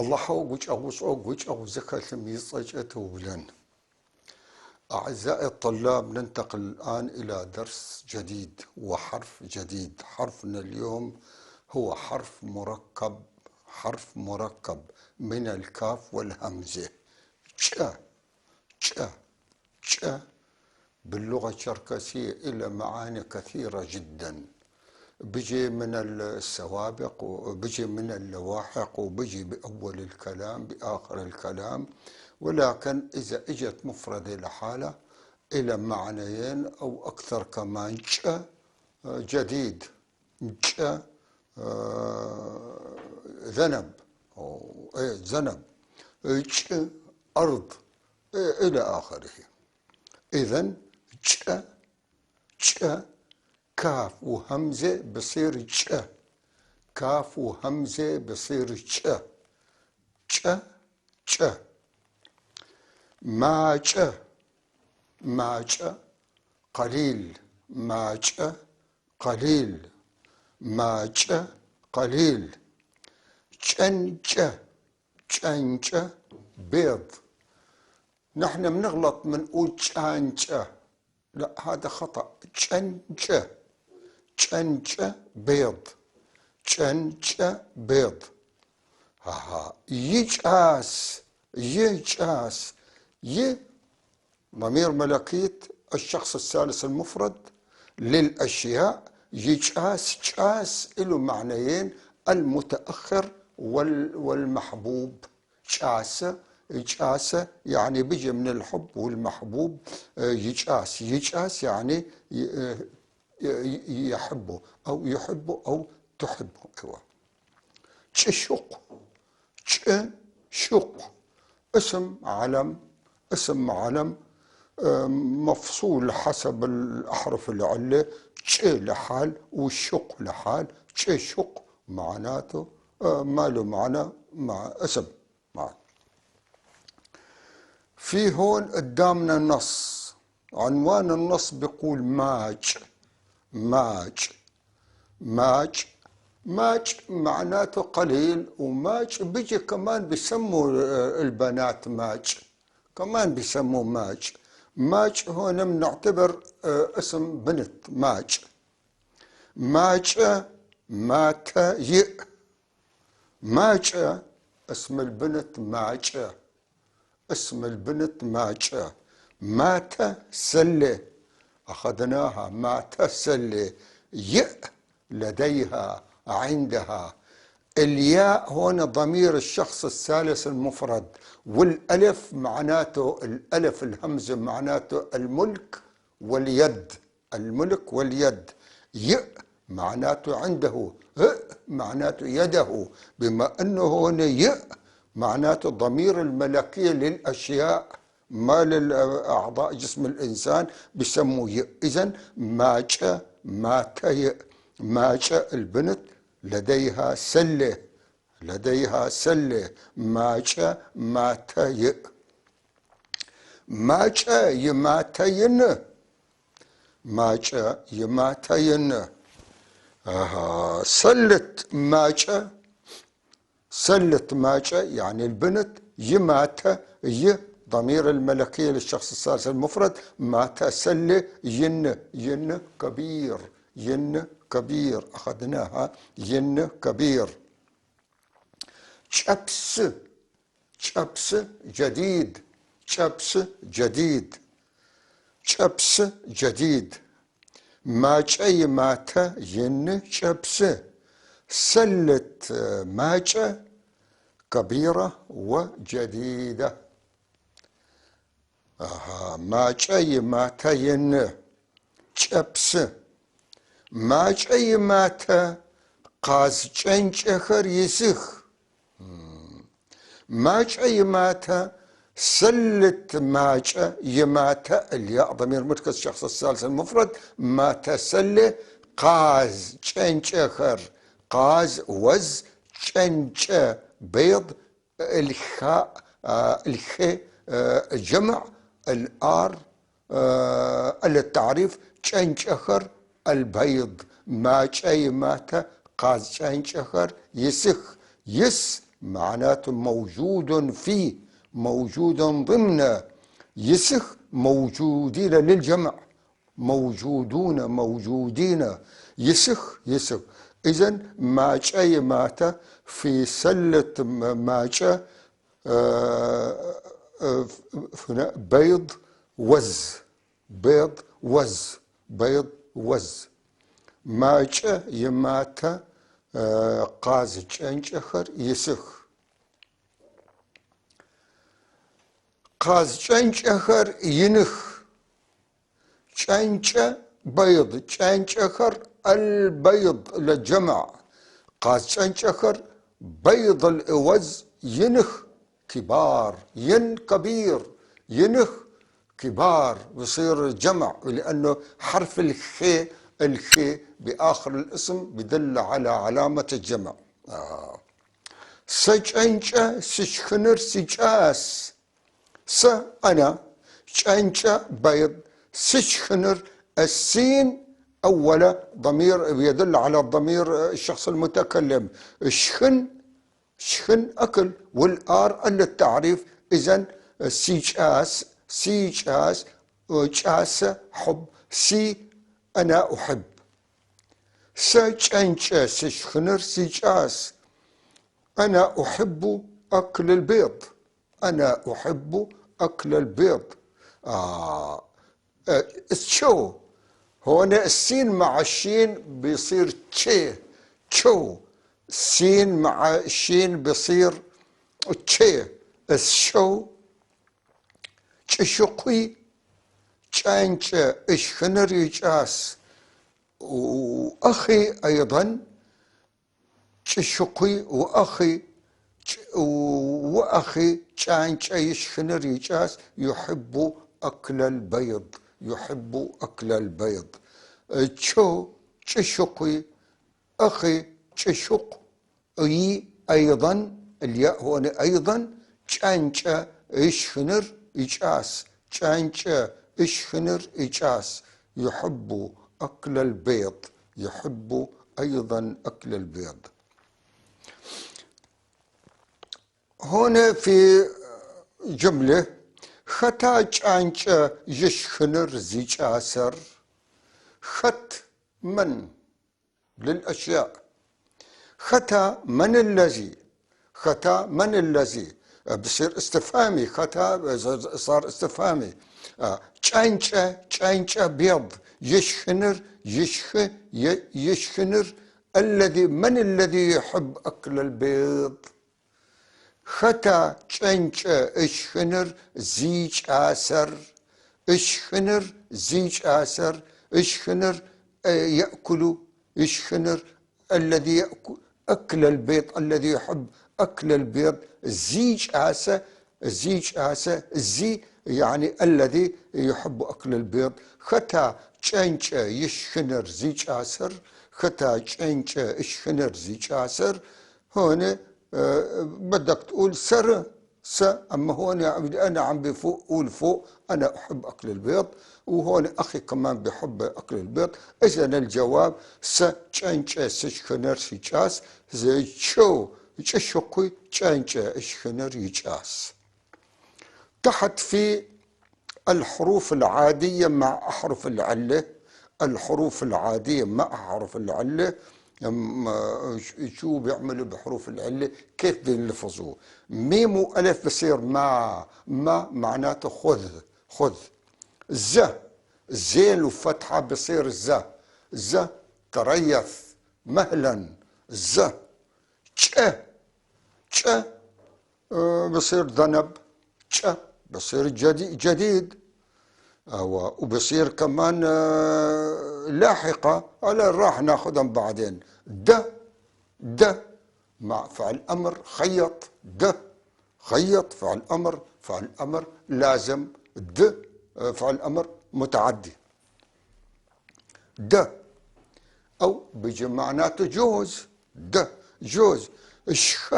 Аллахьэу гукӏэгъушӏэу гукӏэгъу зыхэлъым ыцӏэкӏэ тыублэн. أعزائي الطلاب، ننتقل الآن إلى درس جديد وحرف جديد. حرفنا اليوم هو حرف مركب، حرف مركب من الكاف والهمزة. ج ج ج باللغة الشركسية إلى معاني كثيرة جدا. بيجي من السوابق وبيجي من اللواحق وبيجي بأول الكلام، بآخر الكلام، ولكن إذا إجت مفردة لحالها إلى معنيين أو أكثر كمان. ج جديد، ج ذنب أو إيه ذنب، ج أرض، إيه إلى آخره. إذن ج ج كاف وهمزة بصير ج، كاف وهمزة بصير ج، ج ج. ما ج، ما ج قليل، ما ج قليل، ما ج قليل. ج ج بيض. نحن بنغلط بنقول ج، لا هذا خطأ. ج ج بيض، ج بيض. ها يجاس، يجاس، ي ضمير ملكية الشخص الثالث المفرد للأشياء. يجاس، جاس له معنيين، المتأخر والمحبوب. جاس، جاس يعني بيجي من الحب والمحبوب. يجاس، يجاس يعني يحبه أو يحبه أو تحبه. أيوة. تشق، تشق اسم علم، اسم علم، مفصول حسب الأحرف العلة. تش لحال وشق لحال. تشق معناته، ما له معنى مع اسم. مع في هون قدامنا نص، عنوان النص بيقول ماج، ماج، ماج، ماج معناته قليل، وماج بيجي كمان بيسموا البنات ماج، كمان بيسموا ماج. ماج هون بنعتبر، اسم بنت. ماج، ماج مات ي، ماج اسم البنت، ماج اسم البنت، ماج مات سلة، أخذناها مات سلة. ي لديها، عندها. الياء هون ضمير الشخص الثالث المفرد، والألف معناته الألف الهمزة معناته الملك واليد، الملك واليد. ي معناته عنده، ه معناته يده. بما أنه هون ي معناته ضمير الملكية للأشياء ما للأعضاء جسم الإنسان بسموه ي. إذن ماج مات ي، ماج البنت لديها سلة، لديها سلة. ماج مات ي، ماج يماتين، ماج يماتين. سلة ماج، سلة ماج يعني البنت. يمات ي ضمير الملكية للشخص الثالث المفرد، مات سلة ين، ين كبير، ين كبير، أخذناها ين كبير. شبس، شبس جديد، شبس جديد، شبس جديد. ما شي مات ين شبس. سلة ماجة كبيرة وجديدة. ما مات ين شبس. ما مات قاز جنجخر يسخ. ما مات سلة ماجة يمات الياء ضمير مركز الشخص الثالث المفرد. مات سلة قاز جنجخر، قاز وز جنج بيض، الخاء، الخ، جمع، الآر، التعريف، جنجخر البيض. ما مات قاز جنجخر يسخ، يس معناته موجود في، موجود ضمن. يسخ موجودين للجمع، موجودون موجودين. يسخ يسخ. إذن ماجة مات في سلة ماجة بيض وز، بيض وز، بيض وز. ماجة يمات قاز جنجخر يسخ. قاز جنجخر ينخ. جنجة بيض، جنجخر البيض للجمع. قاز جنجخر بيض الإوز ينخ كبار، ين كبير، ينخ كبار بصير جمع، لأنه حرف الخي، الخي بآخر الاسم بدل على علامة الجمع. سجنجة سشخنر سجاس. س أنا، جنجة بيض، سشخنر السين أول ضمير يدل على الضمير الشخص المتكلم. شخن، شخن أكل، والآر للتعريف. إذن سيجاس، سيجاس، جاس حب، سي أنا أحب. سجنجة سشخنر سجاس. أنا أحب أكل البيض، أنا أحب أكل البيض. شو هون السين مع الشين بيصير تشي، تشو. السين مع الشين بيصير تشي. الشو تشقي تشانش اشخنر يجاس. وأخي أيضا تشقي، وأخي وأخي تشانش يشخنر يجاس يحب أكل البيض، يحب أكل البيض. تشو تشقي أخي تشق أي أيضا، الياء هون أيضا تشانش يشخنر يجاس، تشانش يشخنر يجاس يحب أكل البيض، يحب أيضا أكل البيض. هنا في جملة ختا تشانش يشخنر زيجاسر. خت من للأشياء، ختا من الذي، ختا من الذي بصير استفهامي، ختا صار استفهامي. تشانش، تشانش بيض، يشخنر، يشخ، يشخنر الذي، من الذي يحب أكل البيض؟ ختا تشانش اشخنر زيج آسر، اشخنر زيج آسر، اشخنر يأكل، اشخنر الذي يأكل أكل البيض، الذي يحب أكل البيض. زيج آسة، زيج آسة، زي يعني الذي يحب أكل البيض. ختا تشانش يشخنر زيج آسر، ختا تشانش يشخنر زيج آسر. هون بدك تقول سر س، أما هون أنا عم بفوق قول فوق أنا أحب أكل البيض، وهون أخي كمان بحب أكل البيض. إذن الجواب س تشانش سشخنر سيجاس، زي تشو تشقي تشانش اشخنر يجاس. تحت في الحروف العادية مع أحرف العلة، الحروف العادية مع أحرف العلة. شو بيعملوا بحروف العلة؟ كيف بيلفظوه؟ ميم وألف بصير ما، ما معناته خذ، خذ. ز، زين وفتحة بصير ز، ز تريث مهلا، ز. تش، تش، بصير ذنب، تش بصير جديد، وبصير كمان لاحقة، على راح ناخذهم بعدين. د، د مع فعل أمر خيط، د خيط فعل أمر، فعل أمر لازم، د فعل أمر متعدي. د أو بيجي معناته جوز، د جوز. شخ،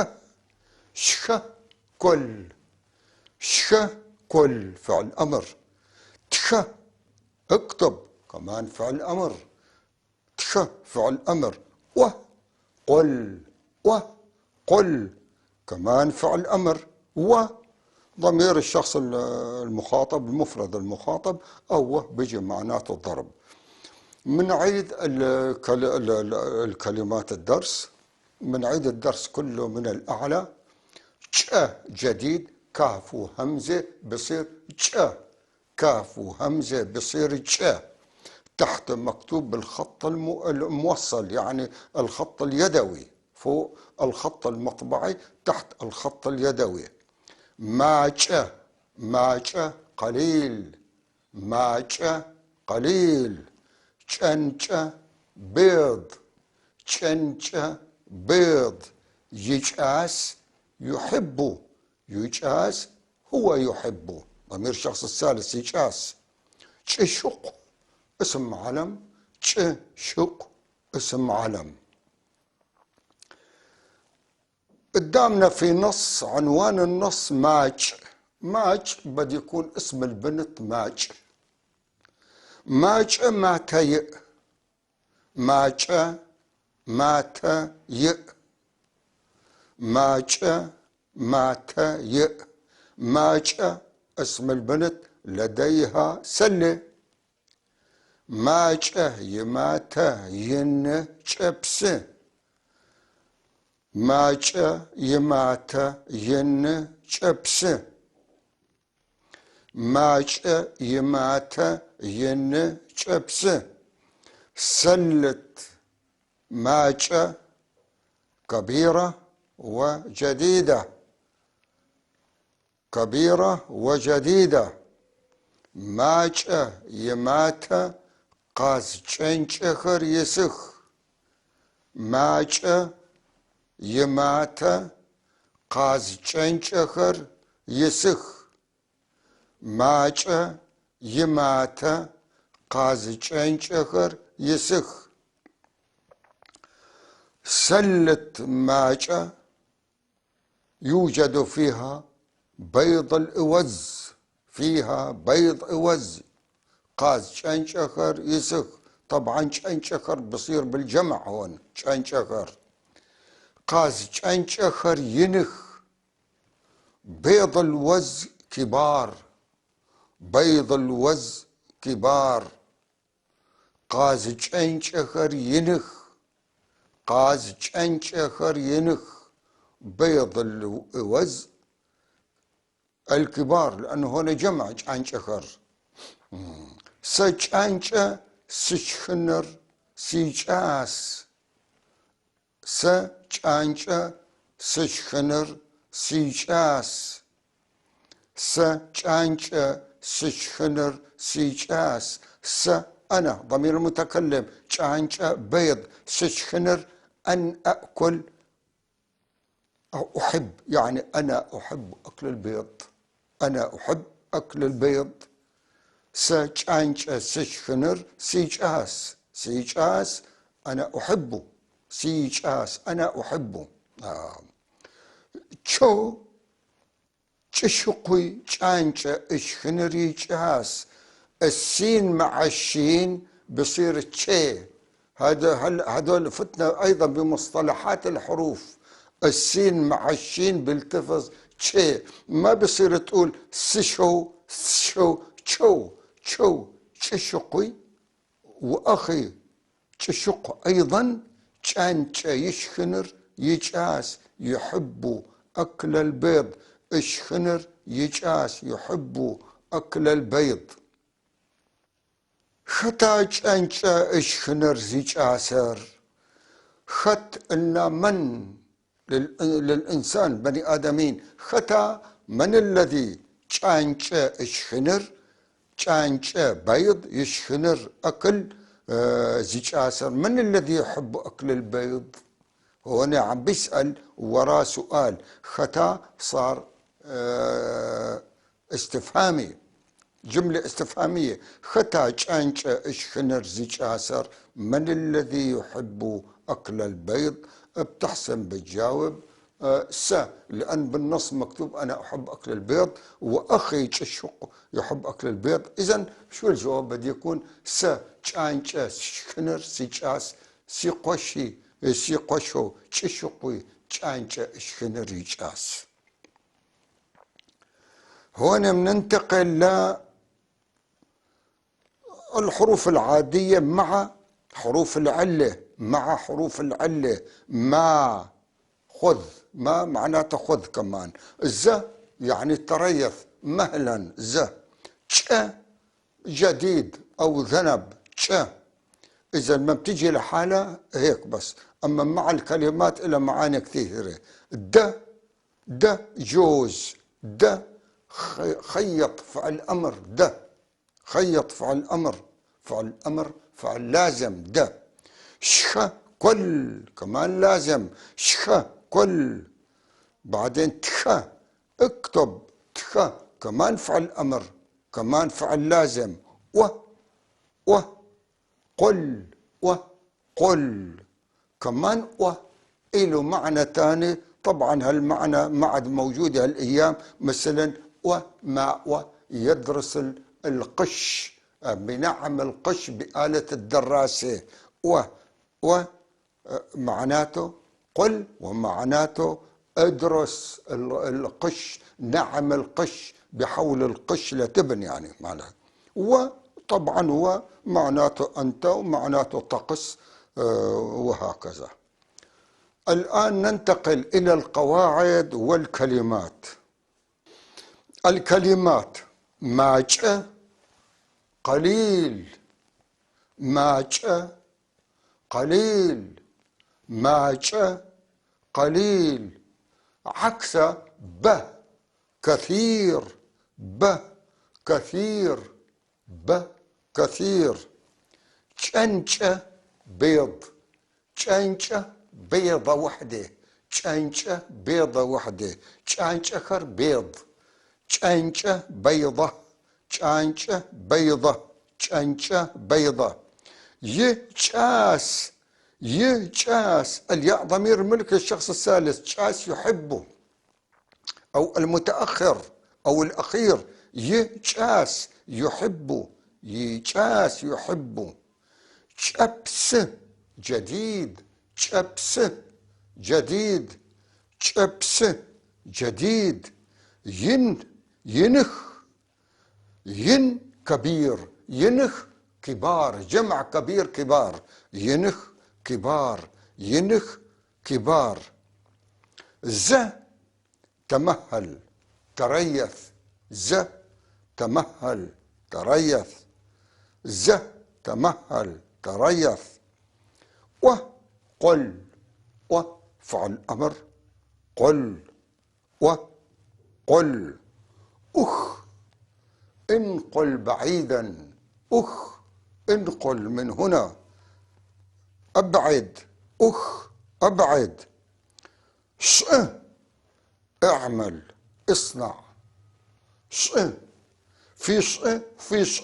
شخ كل، شخ كل فعل أمر. تخ اكتب كمان فعل أمر، تخ فعل أمر. و قل، و قل. كمان فعل أمر، وضمير الشخص المخاطب المفرد المخاطب أو بيجي معناته الضرب. منعيد الكلمات الدرس، منعيد الدرس كله من الأعلى. ج جديد، كاف وهمزة بصير ج، كاف وهمزة بصير ج. تحت مكتوب بالخط الموصل، يعني الخط اليدوي، فوق الخط المطبعي تحت الخط اليدوي. ماج، ماج قليل، ماج قليل. جنج بيض، جنج بيض. يجاس يحب، يجاس هو يحب، ضمير الشخص الثالث يجاس. تشق اسم علم، تشق اسم علم. قدامنا في نص، عنوان النص ماج. ماج بده يكون اسم البنت ماج. ماج ماتيئ، ماج ماتيئ، ماج ماتيئ. ماج اسم البنت لديها سلة. ماج يمات ين جبس، ماج يمات ين جبس، ماج يمات ين جبس. سلة ماج كبيرة وجديدة، كبيرة وجديدة. ماج يمات قاز جنجخر يسخ، ماج يمات قاز جنجخر يسخ، ماج يمات قاز جنجخر يسخ. سلة ماج يوجد فيها بيض الإوز، فيها بيض إوز. قاز جنجخر يسخ، طبعا جنجخر بصير بالجمع هون، جنجخر. قاز جنجخر ينخ. بيض الوز كبار، بيض الوز كبار. قاز جنجخر ينخ، قاز جنجخر ينخ. بيض الوز الكبار، لأنه هون جمع جنجخر. سجانجا سشخنر سيجاس، سجانجا سشخنر سيجاس، سجانجا سشخنر سيجاس. س أنا ضمير المتكلم، جانجا بيض، سشخنر أن أكل أو أحب، يعني أنا أحب أكل البيض، أنا أحب أكل البيض. سجانجا سشخنر سيجاس، سيجاس أنا أحبه، سيجاس أنا أحبه. تشو تشقي جانجا اشخنري جاس. السين مع الشين بصير تشي. هذا هدول فتنا أيضا بمصطلحات الحروف. السين مع الشين بالتفظ تشي، ما بصير تقول سشو سشو تشو تشو. تشقي وأخي تشق أيضا. جانجا يشخنر يجاس يحب أكل البيض. اشخنر يجاس يحب أكل البيض. ختا جانجا اشخنر زيجاسر. خت إن من للإنسان بني آدمين. ختا من الذي جانجا اشخنر، جانجا بيض يشخنر أكل زيجاسر. من الذي يحب أكل البيض؟ هنا عم بيسأل وراه سؤال. ختا صار استفهامي، جملة استفهامية. ختا جانجا اشخنر زيجاسر، من الذي يحب أكل البيض؟ بتحسن بتجاوب س، لأن بالنص مكتوب أنا أحب أكل البيض وأخي تشق يحب أكل البيض. إذن شو الجواب بده يكون؟ س جانجا شخنر سيجاس سيقوشي سيقوشو تشقوي кӀанкӀэ ышхыныр икӀас. هون بننتقل للحروف العادية مع حروف العلة، مع حروف العلة. ما خذ، ما معناته خذ كمان. ز يعني تريث، مهلا. ز. ج جديد أو ذنب. ج إذا ما بتجي لحالها هيك بس، أما مع الكلمات إلها معاني كثيرة. د، د جوز. د خيط فعل أمر. د خيط فعل أمر، فعل أمر فعل لازم. د. شخ كل كمان لازم. شخ كل. بعدين تخ اكتب. تخ كمان فعل أمر، كمان فعل لازم. و، و قل، و قل كمان و إله معنى تاني. طبعا هالمعنى ما عاد موجود هالأيام. مثلا و ما و يدرس القش، بنعم القش بآلة الدراسة. و، و معناته قل، ومعناته ادرس القش، نعم القش بحول القش لتبن يعني معناته. وطبعا هو معناته أنت، ومعناته طقس، وهكذا. الآن ننتقل إلى القواعد والكلمات. الكلمات: ماجأ قليل، ماجأ قليل، ماجأ قليل. عكس ب كثير، ب كثير، ب كثير. جنجة بيض، جنجة بيضة وحدة، جنجة بيضة وحدة، جنجة بيض، جنجة بيضة، جنجة بيضة، جنجة بيضة. يجاس، يجاس، الياء ضمير ملك الشخص الثالث، جاس يحبه أو المتأخر أو الأخير. يجاس يحب، يجاس يحب. جبس جديد، جبس جديد، جبس جديد. ين ينخ، ين كبير، ينخ كبار، جمع كبير كبار، ينخ كبار، ينخ كبار. ز تمهل تريث، ز تمهل تريث، ز تمهل تريث. وقل، وفعل أمر قل، وقل. أخ انقل بعيدا، أخ انقل من هنا، أبعد، أخ أبعد. ش اعمل اصنع، ش في ش في ش،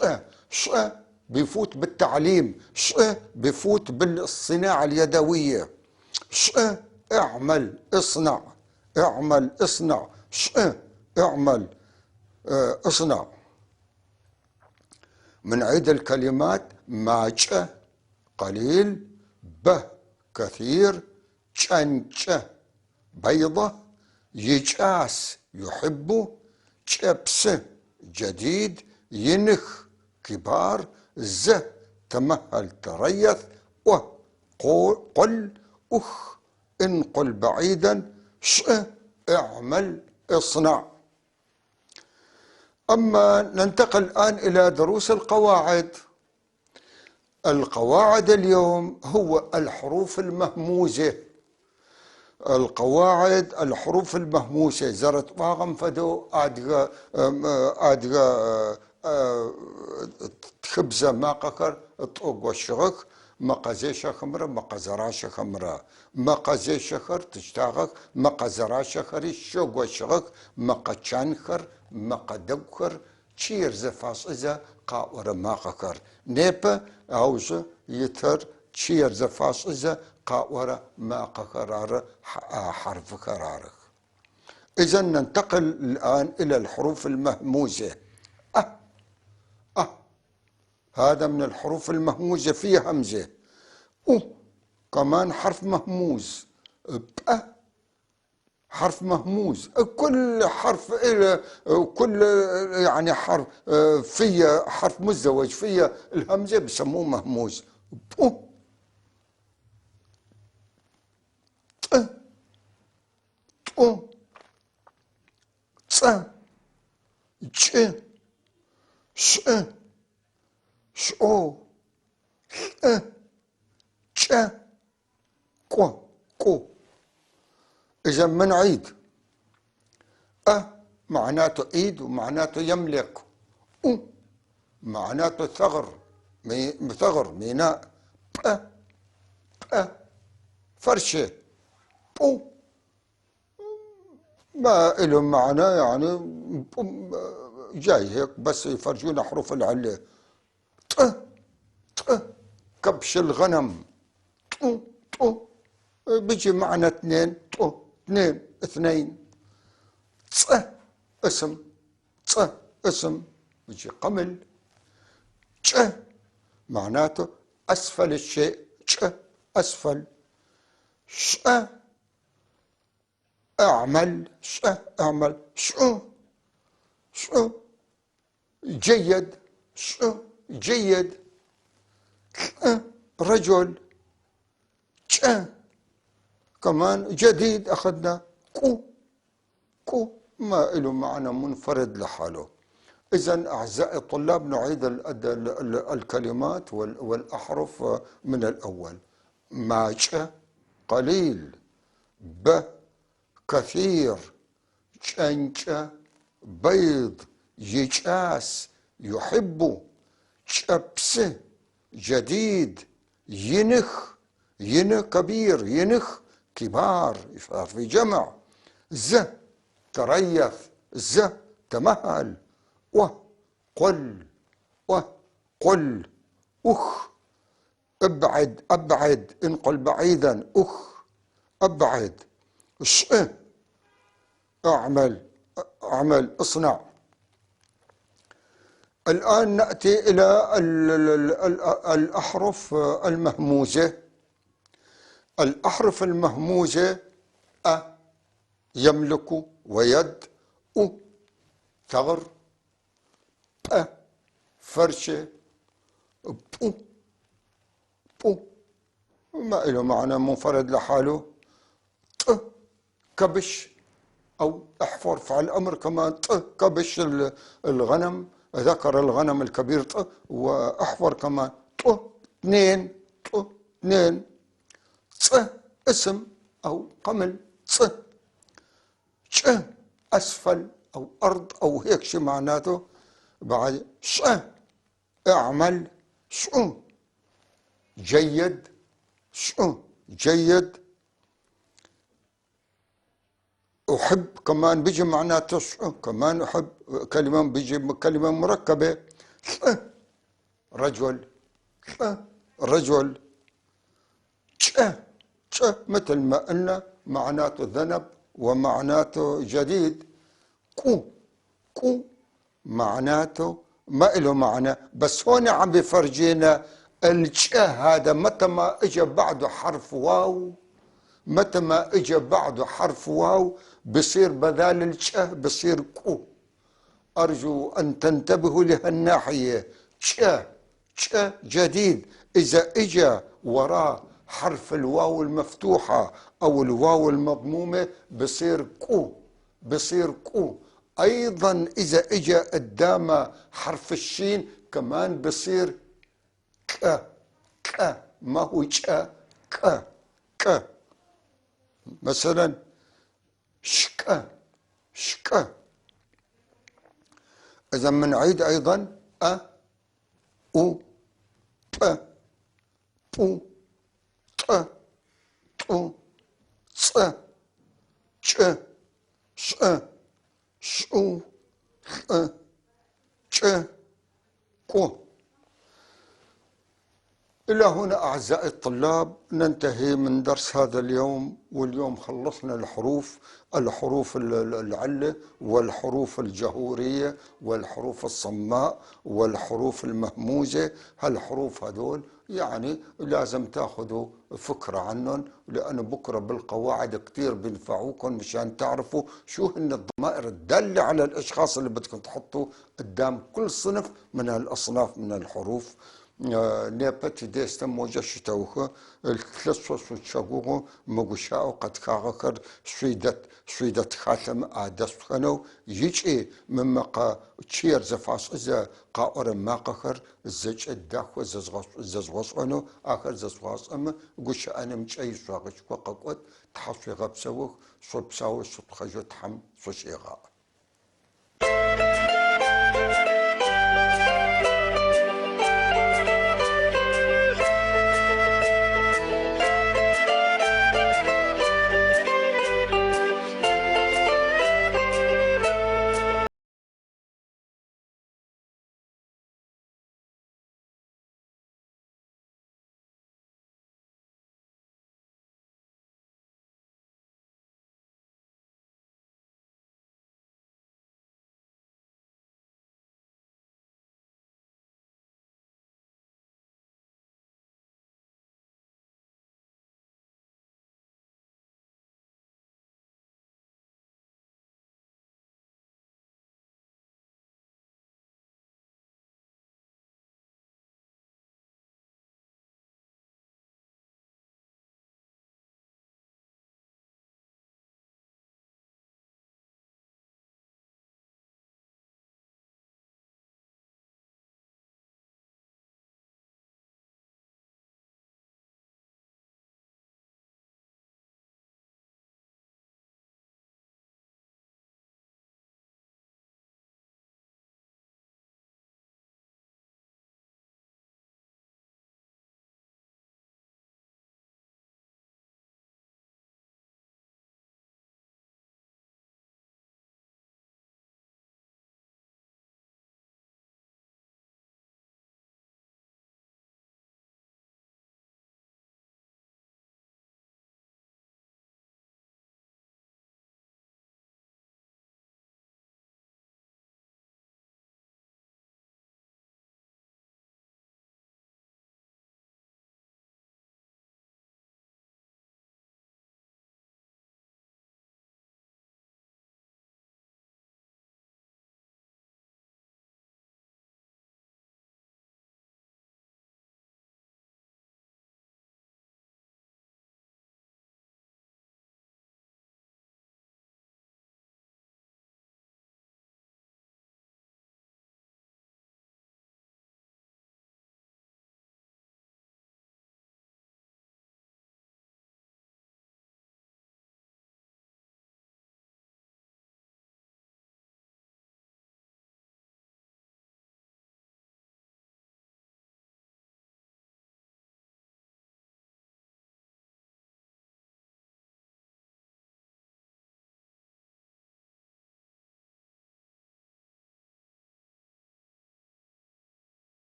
ش بفوت بالتعليم، ش بفوت بالصناعة اليدوية. ش اعمل اصنع، اعمل اصنع، ش اعمل اصنع. منعيد الكلمات: ماج قليل، ب كثير، جنج بيضة، يجاس يحب، جبس جديد، ينخ كبار، ز تمهل تريث، وقل، أخ انقل بعيدا، ش اعمل اصنع. أما ننتقل الآن إلى دروس القواعد. القواعد اليوم هو الحروف المهموزة. القواعد الحروف المهموسة زرت باغم فدو أدغى أدغى تخبزة ماقكر طوق وشغك مقازيشة خمرة مقازراشة خمرة مقازيشة خر تشتاغك مقازراشة خري شوق وشغك مقاتشانخر مقدوخر تشير زفاس إذا قاورة ماقكر نيبا أوز يتر تشير زفاس إذا قاورة ماقكرار حرف كرارك. إذا ننتقل الآن إلى الحروف المهموزة. أه أه هذا من الحروف المهموزة فيه همزة. أو كمان حرف مهموز. ب حرف مهموز. كل حرف إلى كل يعني حرف فيه حرف مزدوج فيه الهمزة بسموه مهموز. بو، ط، طو، تص، ج، ش، شو، ل، ج، كو، كو. إذا منعيد. أ معناته إيد ومعناته يملك. أو معناته ثغر، ثغر ميناء. ب، ب فرشة. بو ما إله معنى، يعني جاي هيك بس يفرجونا حروف العلة. ط، ط كبش الغنم. طو، طو بيجي معنى اثنين. طو اثنين، اثنين. تص اسم، تص اسم بيجي قمل. ج معناته أسفل الشيء، ج أسفل. ش أعمل، ش أعمل. شو، شو جيد، شو جيد. رجل. ج كمان جديد أخذنا. كو، كو ما إله معنى منفرد لحاله. إذن أعزائي الطلاب نعيد الكلمات والأحرف من الأول. ماج قليل، ب كثير، جنج بيض، يجاس يحب، شبس جديد، ينخ، ين كبير، ينخ كبار في جمع، ز تريث، ز تمهل، وقل، وقل، أخ ابعد، أبعد، انقل بعيدا، أخ أبعد، ش أعمل، أعمل، اصنع. الآن نأتي إلى الأحرف المهموزة. الأحرف المهموزة أ يملك ويد، أ ثغر، أ فرشة، بو، بو ما إله معنى منفرد لحاله، ط كبش أو احفر فعل أمر كمان، ط كبش الغنم، ذكر الغنم الكبير ط، وأحفر كمان، ط اثنين، ط اثنين، تص اسم أو قمل، تص ش أسفل أو أرض أو هيك شي معناته. بعد ش اعمل، شو جيد، شو جيد. أحب كمان بيجي معناته شو كمان أحب، كلمة بيجي كلمة مركبة. ش رجل، ش رجل. ش ش مثل ما قلنا معناته ذنب ومعناته جديد. كو، كو معناته ما إله معنى، بس هون عم بفرجينا الش هذا متى ما اجى بعده حرف واو، متى ما اجى بعده حرف واو بصير بدال الش بصير كو. أرجو أن تنتبهوا لهالناحية. ش، ش جديد، إذا اجى وراه حرف الواو المفتوحة أو الواو المضمومة بصير كو، بصير كو. أيضا إذا اجى قدامه حرف الشين كمان بصير ك، ك، ما هو ك، ك، ك. مثلا شك، شك. إذا بنعيد أيضا أ، أو، ب، بو، ط، طو، ص، ش، ش، شو، خ، ج، كو. إلى هنا أعزائي الطلاب ننتهي من درس هذا اليوم. واليوم خلصنا الحروف، الحروف العلة والحروف الجهورية والحروف الصماء والحروف المهموزة. هالحروف هذول يعني لازم تاخذوا فكرة عنهم، لأنه بكرة بالقواعد كتير بينفعوكم مشان تعرفوا شو هن الضمائر الدالة على الأشخاص اللي بدكم تحطوا قدام كل صنف من الأصناف من الحروف. Непэ тидесэ моджэ щытэухы, лъэшэу шъутщэгугъу мы гущыӏэу къэтхагъэхэр шъуидэт шъуидэтхалъэмэ адэшъухэнэу ыкӏи мы мэкъэ чыер зэфашӏызэ къаӏорэ макъэхэр зэкӏэ дахэу зэжъугъэшӏэнэу, ахэр зэжъугъашӏэмэ гущыӏэнымкӏэ ишӏогъэшхо къэкӏот. Тхьэ шъуегъэпсэух, шъопсау, шъутхъэжьэу Тхьэм шъущегъаӏ.